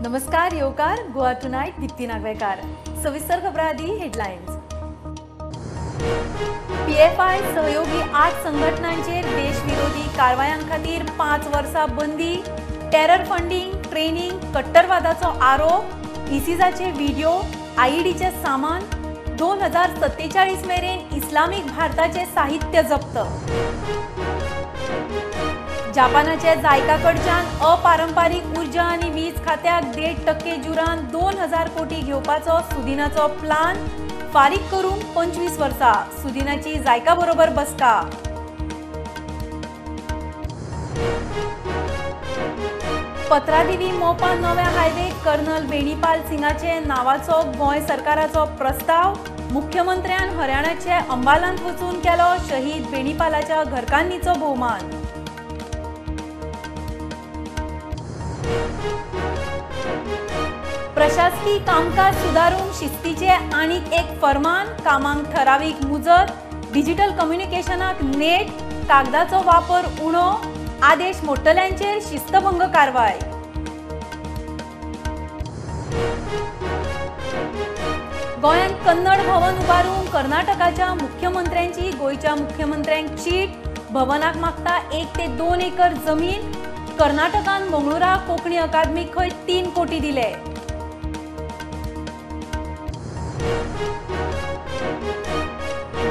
नमस्कार येवकार गोवा टुनायट दीप्ती नागवेकार. सविस्तर खबरां आदी हेडलायन्स. पीएफआय सहयोगी 8 संघटनांचेर देशविरोधी कारवायां खातीर 5 वर्सां बंदी. टेरर फंडींग, ट्रेनिंग, कट्टरवादाचो आरोप, इसिसाचे व्हिडिओ, आयईडीचे सामान. 2047 मेरेन इस्लामिक भारताचे साहित्य जप्त. जापानाचे जायका कडच्यान अपारंपरिक ऊर्जा आनी वीज खात्याक 1.5% जुरान 2000 कोटी घेवपाचो सुदिनाचो प्लान. फारीक करूंक 25 वर्सां. सुदिनाची जायका बरोबर बसका. पत्रादेवी मोपा नव्या हायवे कर्नल बेणीपाल सिंगाचे नावाचो गोंय सरकाराचो प्रस्ताव. मुख्यमंत्र्यान हरियाणाचे अंबालांत वचून केलो शहीद बेणीपालाच्या घरकान्नीचो भोवमान. प्रशासकीय कामकाज सुदारूंक शिस्तीचे आनीक एक फरमान. कामांक ठरावीक मुजत, डिजिटल कम्युनिकेशनाक नेट, कागदाचो वापर उणो. आदेश मोडटल्यांचेर शिस्तभंग कारवाय. गोंयांत कन्नड भवन उबारूंक कर्नाटकाच्या मुख्यमंत्र्यांची गोंयच्या मुख्यमंत्र्यांक चीट. भवनाक मागता 1 ते 2 एकर जमीन. कर्नाटकान मंगळूरा कोंकणी अकादमीक खंय 3 कोटी दिले.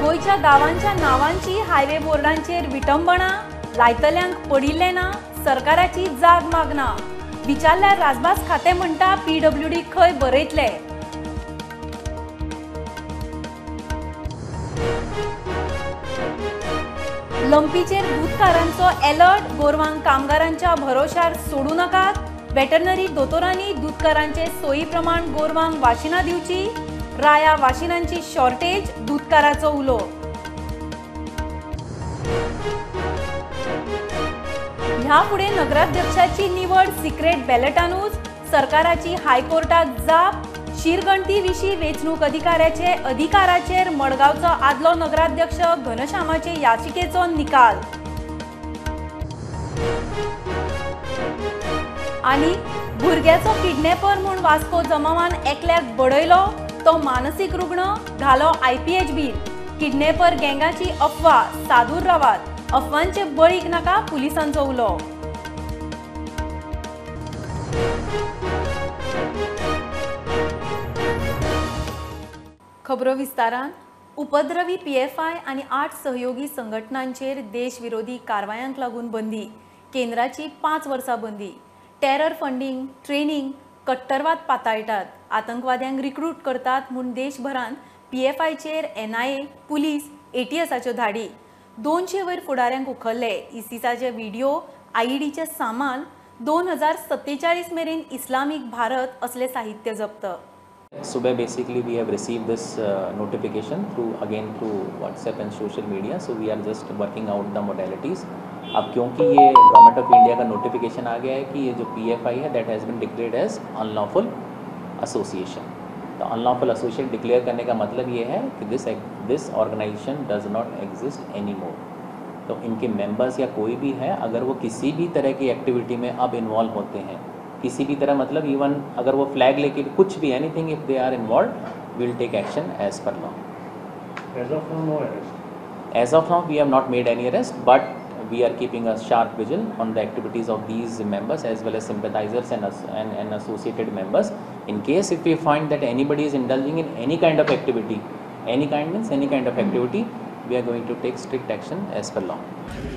गोंयच्या गांवांच्या नावांची हायवे बोर्डांचेर विटंबणा. लायतल्यांक पडिल्लें ना, सरकाराची जाग मागना. विचारल्यार राजभास खातें म्हणटा पीडब्ल्यूडी खंय बरयतले. लंपीचेर दूदकारांचो एलर्ट. गोरवांक कामगारांच्या भरोशार सोडू नाकात. वेटरनरी दोतोरांनी दूदकारांचे सोयी प्रमाण गोरवांक वाशिनां दिवची. राया वाशिनांची शॉर्टेज. दूदकाराचो उलो. ह्या फुडें नगराध्यक्षाची निवड सिक्रेट बॅलटानूच. सरकाराची हायकोर्टाक जाप. शिरगणती विशीं वेंचणूक अधिकाऱ्याचे अधिकाराचेर मडगांवचो आदलो नगराध्यक्ष घनश्यामाचे याचिकेचो निकाल. आनी भुरग्याचो किडनॅपर म्हूण वास्को जमावान एकल्याक बडयलो, तो मानसीक रुग्ण, घालो आयपीएच बीन. किडनॅपर गँगाची अफवा, सादूर रावात. अफवांचे बळीक नाका, पुलिसांचो उलो. खबरो विस्तारान. उपद्रवी पीएफआय आनी 8 सहयोगी संघटनांचेर देशविरोधी कारवायांक लागून बंदी. केंद्राची 5 वर्सां बंदी. टेरर फंडींग, ट्रेनिंग, कट्टरवाद पाताळटात, आतंकवाद्यांक रिक्रूट करतात म्हूण देशभरांत पीएफआयचेर एनआयए, पुलीस, एटीएसाच्यो धाडी. 200 वयर फुडाऱ्यांक उखल्ले. इसिसाचे व्हिडिओ, आयईडीचे सामान. 2047 मेरेन इस्लामिक भारत असले साहित्य जप्त. सुबह basically we have received this notification through WhatsApp and social media, so we are just working out the modalities. अब क्योंकि ये गवर्नमेंट ऑफ इंडिया का नोटिफिकेशन आ गया है कि ये जो पीएफआई है that has been declared as unlawful association. तो अनलॉफुल एसोसिएशन डिक्लेयर करने का मतलब ये है कि this organisation does not exist any more. तो इनके मेंबर्स या कोई भी है अगर वो किसी भी तरह की एक्टिविटी में अब इन्वॉल्व होते हैं, किसी भी तरह मतलब इवन अगर वो फ्लैग लेके कुछ भी anything if they are involve, will take action as per law. As of now no arrest. As of now we have not made any arrest, but we are keeping a sharp vigil on the activities of these members as well as sympathizers and associated members. In case if we find that anybody is indulging in any kind of activity, any kind means any kind of activity, we are going to take strict action as per law.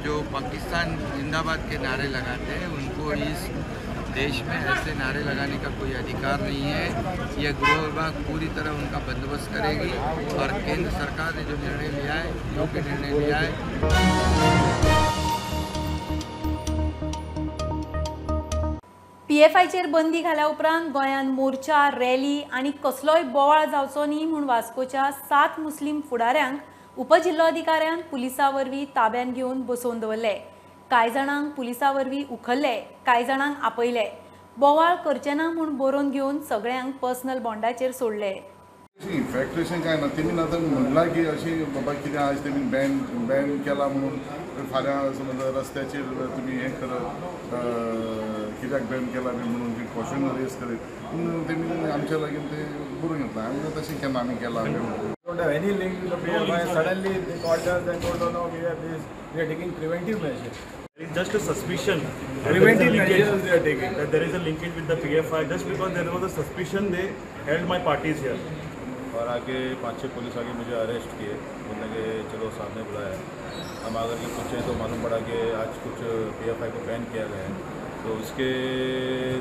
जो पाकिस्तान जिंदाबाद K नारे लगाते हैं उनको इस देश में ऐसे नारे लगाने का कोई अधिकार नहीं है। यह गृह विभाग पूरी तरह उनका बंदोबस्त करेगी और केंद्र सरकार ने जो निर्णय लिया है, योग्य निर्णय लिया है। पीएफआयचेर बंदी घाल्या उपरांत गोंयांत मोर्चा, रॅली आनी कसलोय बोवाळ जावचो न्ही म्हूण वास्कोच्या 7 मुस्लीम फुडाऱ्यांक उपजिल्लोधिकाऱ्यान पुलिसां वरवीं ताब्यांत घेवन बसोवन दवरले. कांय जाणांक पुलिसां वरवीं उखल्ले, कांय जाणांक आपयले. बोवाळ करचे ना म्हूण बरोवन घेवन सगळ्यांक पर्सनल बॉन्डाचेर सोडले. इन्फॅक्ट्रेशन काय ना, तेमी आतां म्हणलां की अशी बाबा कितें आयज तेमी बॅन केला म्हणून फाल्यां समज रस्त्याचेर तुमी हें करत कित्याक बॅन केला बी म्हणून क्वेश्चन रेज करीत पूण तेमी आमच्या लागीं ते बरोवन घेतला आनी तशें केन्ना आमी केलां. Don't have any link to the PFI. Suddenly they called us and told, no, we have this, we are taking preventive measures. It's just a suspicion. Preventive measures they are taking. That there is a linkage with the PFI. Just because there was a suspicion, they held my parties here. और आके 5-6 police आके मुझे arrest किए, बोलने K चलो साहब ने बुलाया। हम आकर के पूछे तो मालूम पड़ा कि आज कुछ PFI को बैन किया गया है, तो उसके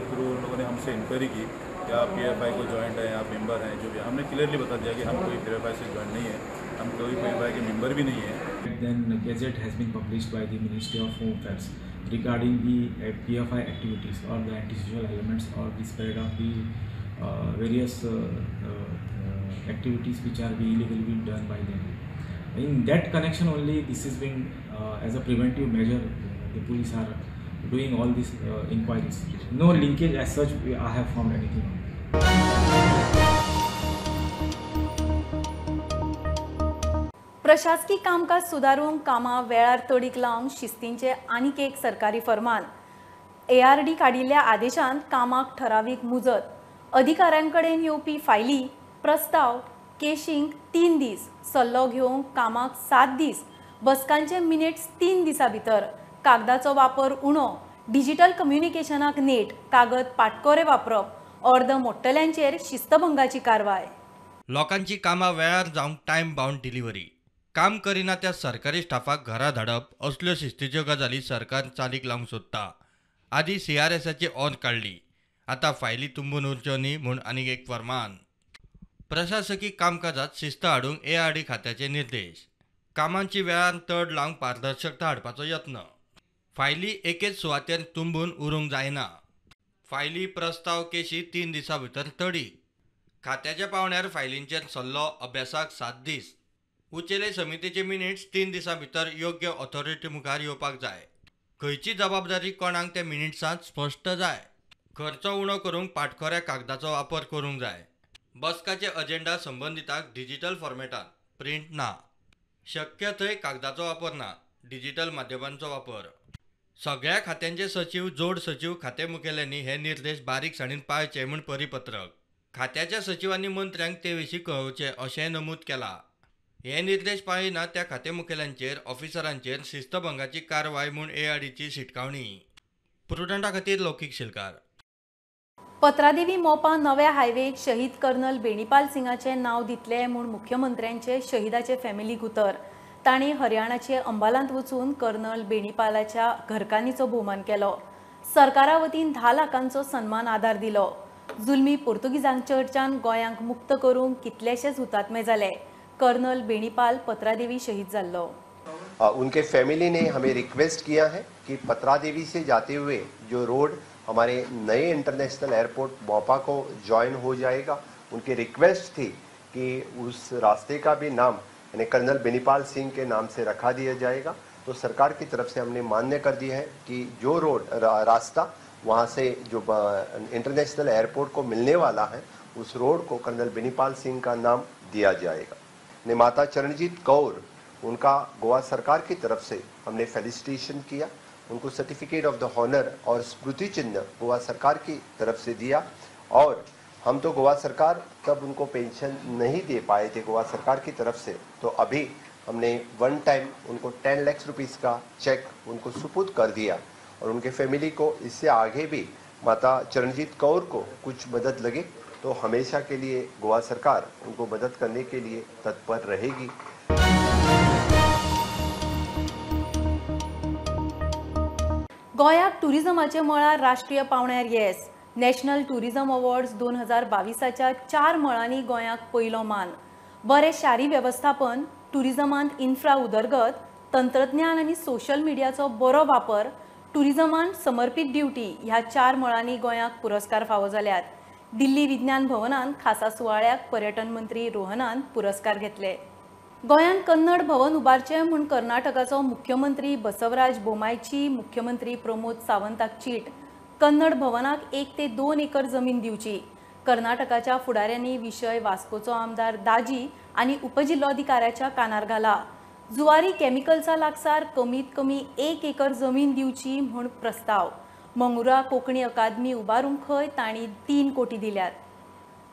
थ्रू उन लोगों ने हमसे इंक्वायरी की कि आप PFI को जॉइंट हैं, आप मेंबर हैं, जो भी। हमने क्लियरली बता दिया कि हम कोई PFI से जॉइंट नहीं है, हम कोई PFI के मेंबर भी नहीं है। Then gazette has been published by the Ministry of Home Affairs regarding the PFI activities or the antisocial elements or the spread of the various activities which are illegally being done by them. In that connection only, this is being as a preventive measure, the police are doing all these inquiries. No linkage as such I have found anything on. प्रशासकी कामकाज सुदारूंक कामां वेळार तडीक लावंक शिस्तींचें आनीक एक सरकारी फरमान. ARD काडिल्ल्या आदेशांत कामाक ठरावीक मुजत, अधिकाऱ्यां कडेन येवपी फायली, प्रस्ताव, केशींक 3 दीस, सल्लो घेवंक कामाक 7 दीस, बसकांचे मिनिट्स 3 दिसां भितर, कागदाचो वापर उणो, डिजिटल कम्युनिकेशनाक नेट, कागद पाटकोरे वापरप, अर्द मोडटल्यांचेर शिस्तभंगाची कारवाय. लोकांची कामां वेळार जावंक टायम बावंड डिलिव्हरी, काम करिना त्या सरकारी स्टाफाक घरा धाडप असल्यो शिस्तीच्यो गजाली सरकार चालीक लावंक सोदता. आदी CRSाची ऑन काडली, आतां फायली तुंबून उरच्यो न्ही म्हूण आनीक एक फरमान. प्रशासकी कामकाजात शिस्त हाडूंक ARD खात्याचे निर्देश. कामांची वेळार तड लावंक पारदर्शकता हाडपाचो यत्न. फायली एकेच सुवातेर तुंबून उरूंक जायना. फायली, प्रस्ताव, केशी 3 दिसां भितर तडीक. खात्याच्या पावंड्यार फायलींचेर सल्लो अभ्यासाक 7 दीस. उचेले समितीचे मिनिट्स 3 दिसां भितर योग्य ऑथॉरिटी मुखार येवपाक जाय. खंयची जबाबदारी कोणाक ते मिनिट्सांत स्पश्ट जाय. खर्च उणो करूंक पाटखोऱ्या कागदाचो वापर करूंक जाय. बसकाचे अजेंडा संबंदिताक डिजिटल फॉर्मेटांत, प्रिंट ना. शक्य थंय कागदाचो वापर ना, डिजिटल माध्यमांचो वापर. सगळ्या खात्यांचे सचीव, जोड सचीव, खाते मुखेल्यांनी हे निर्देश बारीकसाणीन पाळचे म्हूण परिपत्रक. खात्याच्या सचिवांनी मंत्र्यांक ते विशीं कळोवचें अशेंय नमूद केलां. हे निर्देश पाळिना त्या खाते मुखेल्यांचेर, ऑफिसरांचेर शिस्तभंगाची कारवाय म्हूण ARDची शिटकावणी. प्रुडंटा खातीर लौकीक शिलकार. पत्रादेवी मोपा नव्या हायवेक शहीद कर्नल बेणीपाल सिंगाचें नांव दितले म्हूण मुख्यमंत्र्यांचे शहीदाचे फॅमिलीक उतर. तांणी हरियाणाचे अंबालांत वचून कर्नल बेणीपालाच्या घरकान्नीचो भोवमान केलो. सरकारा वतीन 10 लाखांचो सन्मान आदार दिलो. जुलमी पोर्तुगीजांकडच्यान गोंयांक मुक्त करूंक कितलेशेच हुतात्मे जाले. कर्नल बेणीपाल पत्रादेवी शहीद जाल्लो. उनके फैमिली ने हमें रिक्वेस्ट किया है कि पत्रादेवी से जाते हुए जो रोड हमारे नए इंटरनेशनल एयरपोर्ट मोपा को ज्वाइन हो जाएगा, उनकी रिक्वेस्ट थी कि उस रास्ते का भी नाम यानी कर्नल बेनीपाल सिंह के नाम से रखा दिया जाएगा। तो सरकार की तरफ से हमने मान्य कर दिया है कि जो रोड रास्ता वहाँ से जो इंटरनेशनल एयरपोर्ट को मिलने वाला है उस रोड को कर्नल बेनीपाल सिंह का नाम दिया जाएगा। ने माता चरणजीत कौर, उनका गोवा सरकार की तरफ से हमने फेलिसिटेशन किया, उनको सर्टिफिकेट ऑफ the honour और स्मृति चिन्ह गोवा सरकार की तरफ से दिया। और हम तो गोवा सरकार तब उनको पेंशन नहीं दे पाए थे गोवा सरकार की तरफ से, तो अभी हमने वन टाइम उनको 10 लाख रुपीस का चेक उनको सुपुर्द कर दिया। और उनके फैमिली को इससे आगे भी माता चरणजीत कौर को कुछ मदद लगे तो हमेशा के लिए गोवा सरकार उनको मदद करने के लिए तत्पर रहेगी। गोंयाक टुरिझमाचे मळार राष्ट्रीय पावंड्यार येस. नॅशनल टुरिझम अवॉर्ड्स 2022च्या 4 मळांनी गोंयाक पयलो मान. बरें शारी वेवस्थापन, टुरिझमांत इन्फ्रा उदरगत, तंत्रज्ञान आनी सोशल मिडियाचो बरो वापर, टुरिझमांत समर्पीत ड्युटी ह्या 4 मळांनी गोंयाक पुरस्कार फावो जाल्यात. दिल्ली विज्ञान भवनान खासा सुवाळ्याक पर्यटन मंत्री रोहनान पुरस्कार घेतले. गोंयांत कन्नड भवन उबारचें म्हूण कर्नाटकाचो मुख्यमंत्री बसवराज बोमायची मुख्यमंत्री प्रमोद सावंताक चीट. कन्नड भवनाक 1 ते 2 एकर जमीन दिवची. कर्नाटकाच्या फुडाऱ्यांनी विशय वास्कोचो आमदार दाजी आनी उपजिल्लोधिकाऱ्याच्या कानार घाला. जुवारी केमिकल्सा लागसार कमीत कमी 1 एकर जमीन दिवची म्हूण प्रस्ताव. मंगुरा कोंकणी अकादमी उबारूंक खंय तांणी 3 कोटी दिल्यात.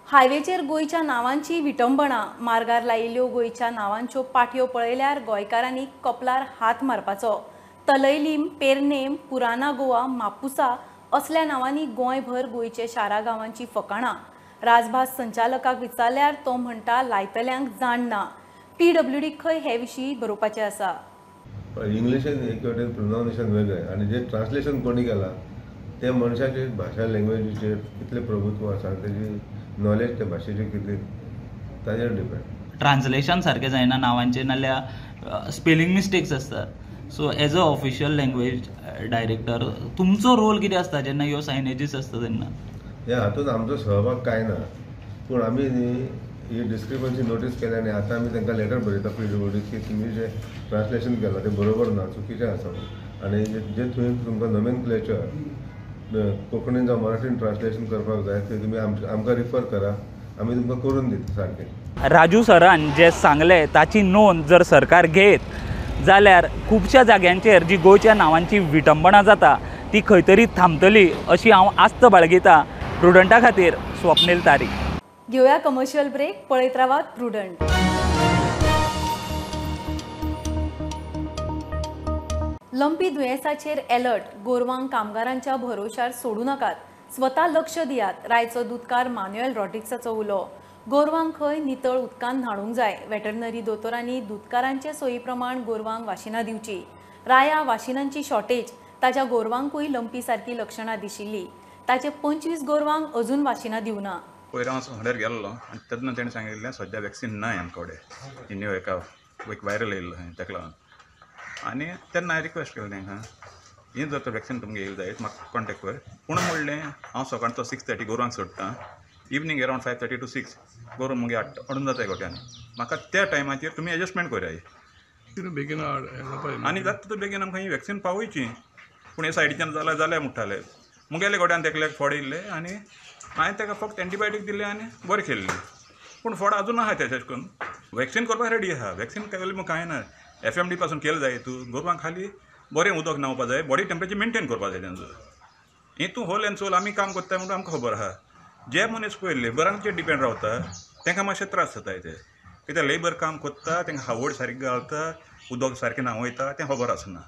हायवेचेर गोंयच्या नांवांची विटंबणा. मार्गार लायिल्ल्यो गोंयच्या नांवांच्यो पाटयो पळयल्यार गोंयकारांनी कपलार हात मारपाचो. तलैलीम, पेरनेम, पुराना गोवा, मापुसा असल्या नांवांनी गोंयभर गोंयचे शारा गांवांची फकाणां. राजभास संचालकाक विचारल्यार तो म्हणटा लायतल्यांक जाण ना. पीडब्ल्यूडी खंय हे विशीं बरोवपाचें आसा. इंग्लिशेन एक वटेन प्रोनावन्सिएशन वेगळें आनी जे ट्रान्सलेशन कोणी केलां ते मनशाचे भाशा लँग्वेजीचेर कितलें प्रभुत्व आसा, तेजी नॉलेज त्या भाशेची कितली, ताजेर डिपेंड. ट्रान्सलेशन सारकें जायना नांवांचें, नाल्यार स्पेलिंग मिस्टेक्स आसतात. So as a official language director तुमचो रोल कितें आसता जेन्ना ह्यो सायनेजीस आसता तेन्ना? ह्या हातूंत आमचो सहभाग कांय ना, पूण आमी न्ही ही डिस्क्रिपन्सी नोटीस केल्या आनी आतां आमी तांकां लेटर बरयता पीडब्ल्यूडी की तुमी जें ट्रान्सलेशन केलां तें बरोबर ना, चुकीचें आसा आनी जे थंय तुमकां नोमेनक्लेचर कोंकणीन जावं मराठीन ट्रान्सलेशन करपाक जाय तें तुमी आमकां रिफर करा, आमी तुमकां करून दिता सारकें. राजू सरान जें सांगलें ताची नोंद जर सरकार घेत जाल्यार खुबश्या जाग्यांचेर जी गोंयच्या नांवांची विटंबणा जाता ती खंय तरी थांबतली अशी हांव आस्त बाळगिता. प्रुडंटा खातीर स्वप्नील तारी. घेवया कमर्शियल ब्रेक. पळयत रावात प्रुडंट. Lumpy दुयेंसाचेर alert. गोरवांक कामगारांच्या भरोशार सोडू नाकात, स्वता लक्ष दियात. रायचो दुदकार मान्युएल रॉड्रिक्साचो उलो. गोरवांक खंय नितळ उदकान न्हाणूंक जाय. वेटरनरी दोतोरांनी दुदकारांचे सोयी प्रमाण गोरवांक वाशिनां दिवची. राया वाशिनांची शॉर्टेज. ताच्या गोरवांकूय लंपी सारकी लक्षणां दिशिल्ली. ताचे 25 गोरवांक अजून वाशिनां दिवना. पयर हांव हॉटेल गेल्लो आनी तेन्ना तेणें सांगिल्लें सद्या वॅक्सीन ना आमचे कडेन, न्यू एका एक व्हायरल येयल्लो खंय तेका लागून. आनी तेन्ना हांवें रिक्वेस्ट केलें तांकां, हें जर तर वॅक्सीन तुमकां येयलें जायत म्हाका कॉन्टेक्ट कर. पूण म्हणलें हांव सकाळचो 6:30 गोरवांक सोडटा, इवनींग अरावंड 5:30 to 6 गोरवां मुगे हाडून जाताय गोट्यान, म्हाका त्या टायमाचेर तुमी एडजस्टमेंट कराय बेगीन आनी जाता तितू बेगीन आमकां ही वॅक्सीन पावयची. पूण हे सायडीच्यान जाल्यार जाल्यार म्हणटाले मुगेले गोट्यान तेकल्याक फोड येयल्ले आनी हांवें ताका फक्त एंटीबायोटीक दिल्ले आनी बरें केल्लें. पूण फोड आजून आहा तेशें करून वॅक्सीन करपाक रेडी आहा. वॅक्सीन केलें म्हूण कांय ना, एफएमडी पासून केलें जाय. तूं गोरवांक खाली बरें उदक न्हांवपा जाय, बॉडी टेम्परेचर मेनटेन करपा जाय तेंचो. हें तूं होल एंड सोल आमी काम करता म्हणून आमकां खबर आहा. जे मनीस पळय लेबरांचेर डिपेंड रावता तांकां मातशे त्रास जाता ते, कित्याक लेबर काम करता तांकां हावड सारकी घालता, उदक सारकें न्हांवयता, तें खबर आसना.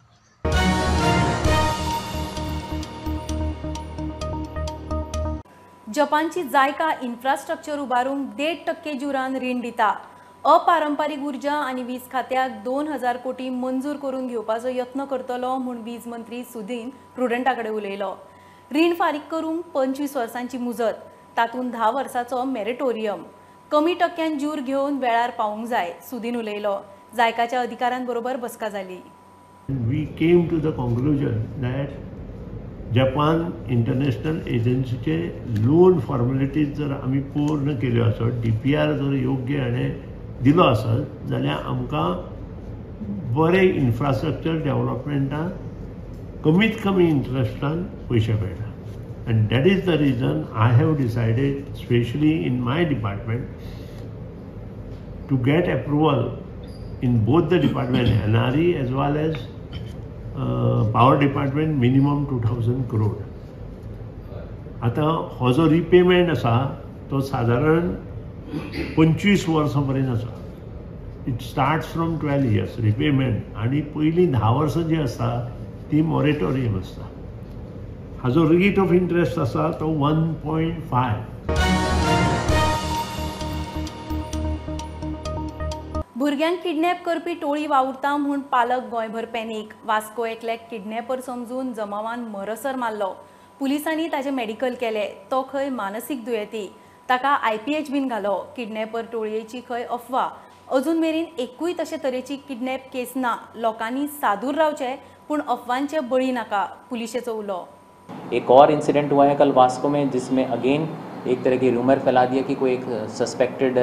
जपानची जायका इन्फ्रास्ट्रक्चर उबारूंक 1.5% जुरान रीण दिता. अपारंपारीक ऊर्जा आनी वीज खात्याक 2000 कोटी मंजूर करून घेवपाचो यत्न करतलो म्हूण वीज मंत्री सुदीन प्रुडंटा कडेन उलयलो. रीण फारीक करूंक 25 वर्सांची मुजत, तातूंत 10 वर्सांचो मॉरेटोरियम. कमी टक्क्यान जूर घेवन वेळार पावूंक जाय, सुदीन उलयलो. जायकाच्या अधिकाऱ्यांबरोबर बसका जाली. We came to the conclusion that Japan international एजन्सीचे loan formalities जर आमी पूर्ण केल्यो आसत, डीपीआर जर योग्य हाणें दिलो आसत जाल्यार आमकां बरें इन्फ्रास्ट्रक्चर डेव्हलपमेंटान कमीत कमी इंट्रस्टान पयशे मेळटा. And that is the reason I have decided specially in my department to get approval in both the department, NRE as well as power department, minimum 2000 crore. आतां हो जो रिपेमेंट आसा तो सादारण 25 वर्सां पर्यंत आसा. It starts from 12 years repayment आनी पयलीं 10 वर्सां जी आसता ती मॉरेटोरियम आसता. हाजो रेट ऑफ इंट्रस्ट आसा तो 1.5. भुरग्यांक किडनॅप करपी टोळी वावुरता म्हूण पालक गोंयभर पॅनीक. वास्को एकल्याक किडनॅपर समजून जमावान मरसर मारलो. पुलिसांनी ताचें मेडिकल केलें. तो खंय मानसीक दुयेंती, ताका आयपीएच बीन घालो. किडनॅपर टोळयेची खंय अफवा. अजून मेरेन एकूय तशे तरेची किडनॅप केस ना. लोकांनी सादूर रावचें पूण अफवांचे बळी नाका, पुलिशेचो उलो. एक और इंसिडेंट हुआ है कल वास्को में, जिसमें अगेन एक तरह की रूमर फैला दिया कि कोई एक सस्पेक्टेड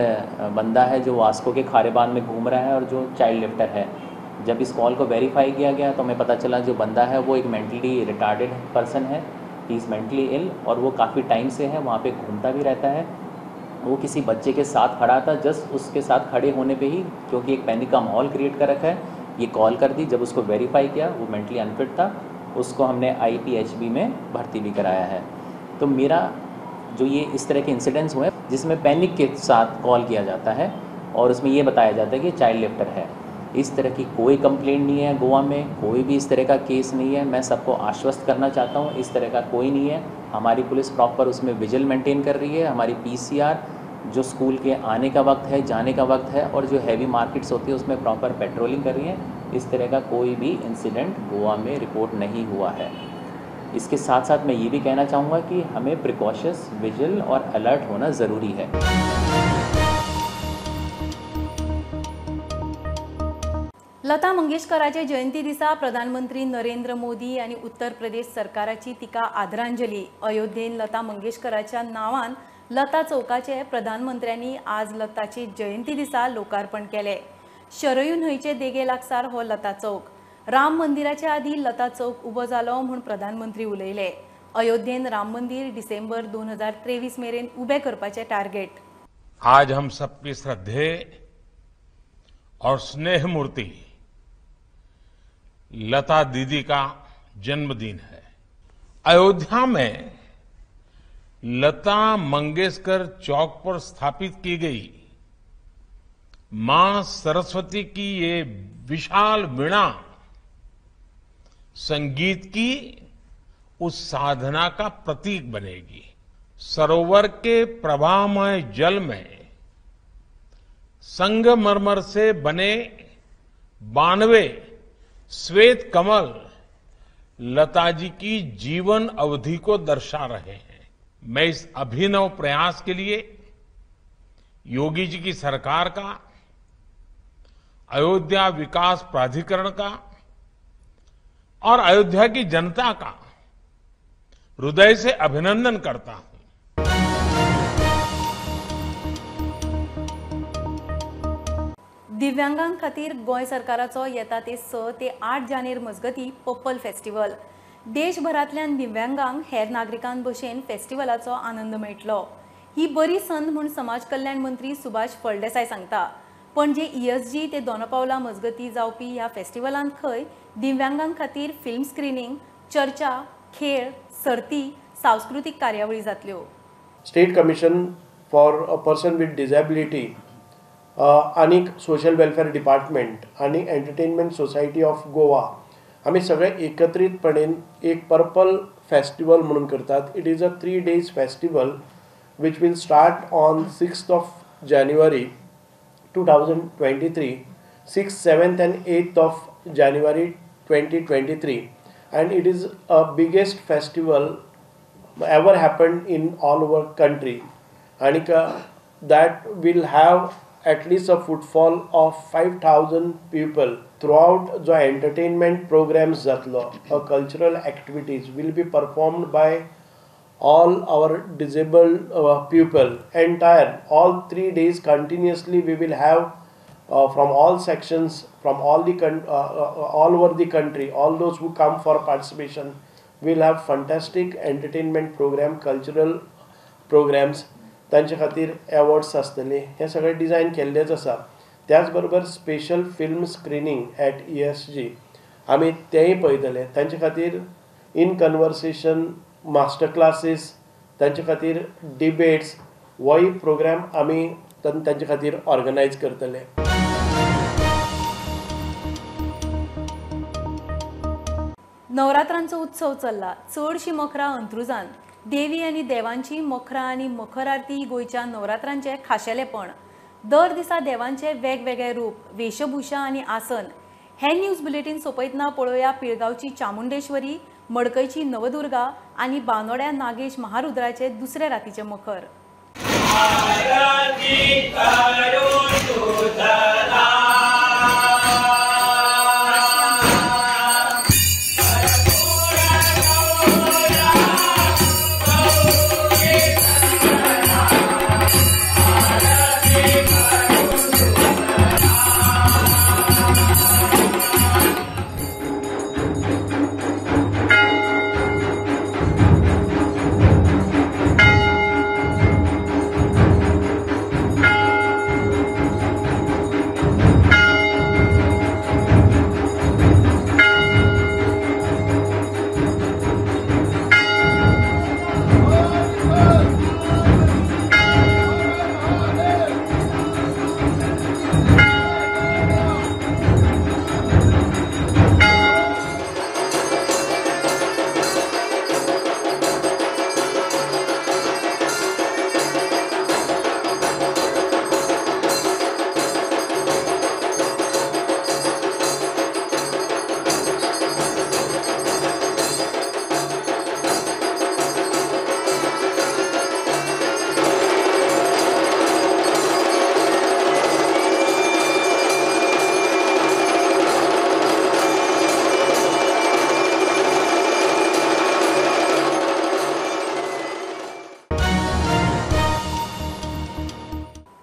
बंदा है जो वास्को के खारेबान में घूम रहा है और जो चाइल्ड लिफ्टर है। जब इस कॉल को वेरीफाई किया गया तो हमें पता चला जो बंदा है वो एक मेंटली रिटार्डेड पर्सन है, he is mentally ill, और वो काफ़ी टाइम से है, वहाँ पे घूमता भी रहता है। वो किसी बच्चे के साथ खड़ा था, जस्ट उसके साथ खड़े होने पे ही, क्योंकि एक पैनिक का माहौल क्रिएट कर रखा है, ये कॉल कर दी। जब उसको वेरीफाई किया वो मेंटली अनफिट था, उसको हमने IPHB में भर्ती भी कराया है। तो मेरा जो ये इस तरह के इंसिडेंट्स हुए जिसमें पैनिक के साथ कॉल किया जाता है और उसमें ये बताया जाता है कि चाइल्ड लिफ्टर है, इस तरह की कोई कंप्लेंट नहीं है गोवा में, कोई भी इस तरह का केस नहीं है। मैं सबको आश्वस्त करना चाहता हूँ, इस तरह का कोई नहीं है। हमारी पुलिस प्रॉपर उसमें विजिल मेंटेन कर रही है। हमारी PCR जो स्कूल के आने का वक्त है, जाने का वक्त है और जो हैवी मार्केट्स होती है उसमें प्रॉपर पेट्रोलिंग कर रही है। इस तरह का कोई भी इंसिडेंट गोवा में रिपोर्ट नहीं हुआ है। इसके साथ साथ मैं ये भी कहना चाहूँगा कि हमें प्रिकॉशंस, विजिल और अलर्ट होना ज़रूरी है। लता मंगेशकराचे जयंती दिसा प्रधानमंत्री नरेंद्र मोदी आनी उत्तर प्रदेश सरकाराची तिका आदरांजली। अयोध्येन लता मंगेशकराच्या नांवान लता चौकाचे प्रधानमंत्र्यांनी आज लताची जयंती दिसा लोकार्पण केले। शरयू न्हंयचे देगे लागसार हो लता चौक। राम मंदिराच्या आदी लता चौक उबो जालो म्हूण प्रधानमंत्री उलयले। अयोध्येन राम मंदिर डिसेंबर 2023 मेरेन उबे करपाचे टार्गेट। आज हम सबकी श्रद्धे और स्नेह मूर्ति लता दीदी का जन्मदिन है। अयोध्या में लता मंगेशकर चौक पर स्थापित की गई मां सरस्वती की ये विशाल वीणा संगीत की उस साधना का प्रतीक बनेगी। सरोवर के प्रवाहमय जल में संगमरमर से बने 92 श्वेत कमल लता जी की जीवन अवधि को दर्शा रहे हैं। मैं इस अभिनव प्रयास के लिए योगी जी की सरकार का, अयोध्या विकास प्राधिकरण का और अयोध्या की जनता का हृदय से अभिनंदन करता हूं। दिव्यांगां खातीर गोंय सरकाराचो येता ते 6 ते 8 जानेर मजगती पर्पल फेस्टिवल। देशभरांतल्यान दिव्यांगांक हेर नागरिकां भशेन फेस्टिवलाचो आनंद मेळटलो। ही बरी संद म्हूण समाज कल्याण मंत्री सुभाष फळदेसाय सांगता। पणजे ESG ते दोनापावला मजगती जावपी ह्या फेस्टिवलांत खंय दिव्यांगां खातीर फिल्म स्क्रिनींग, चर्चा, खेळ, सर्ती, सांस्कृतीक कार्यावळी जातल्यो। State commission for a person with disability आनी सोशल वेलफेअर डिपार्टमेंट आनी एंटरटेनमेंट सोसायटी ऑफ गोवा आमी सगळे एकत्रीतपणेन एक पर्पल फेस्टिवल म्हणून करतात. It is a 3 days festival which will start on 6th of January 2023, 6th, 7th and 8th of January 2023, and it is a biggest festival ever happened in all over country, and that will have at least a footfall of 5,000 people throughout. The entertainment programs jatlo, a cultural activities will be performed by all our disabled people. Entire all 3 days continuously we will have from all sections, from all the all over the country, all those who come for participation will have fantastic entertainment program, cultural programs. तांचे खातीर awards आसतले. हे सगळे design केल्लेच आसा. त्याच बरोबर special film screening at ESG आमी तेंय पळयतले. तांचे खातीर इन कन्वर्सेशन, मास्टर क्लासीस, तांचे खातीर डिबेट्स, होय प्रोग्राम आमी तांचे खातीर ऑर्गनायज करतले. नवरात्रांचो उत्सव चल्ला. चडशी मखरां अंत्रुजान. देवी आनी देवांची मखरां आनी मखर आरती गोंयच्या नवरात्रांचें खाशेलेपण. दर दिसा देवांचे वेगवेगळे रूप, वेशभूषा आनी आसन. हे न्यूज बुलेटीन सोंपयतना पळोवया पिळगांवची चामुंडेश्वरी, मडकयची नवदुर्गा आनी बानोड्या नागेश महारुद्राचे दुसरे रातीचे मखर.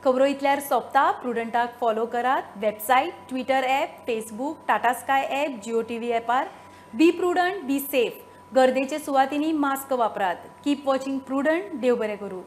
खबरो इतल्यार सोंपता. प्रुडंटाक फॉलो करात website, Twitter app, Facebook, Tata Sky app, Jio TV ॲपार. Be prudent, be safe. गर्देचे सुवातींनी मास्क वापरात. Keep watching Prudent. देव बरें करूं.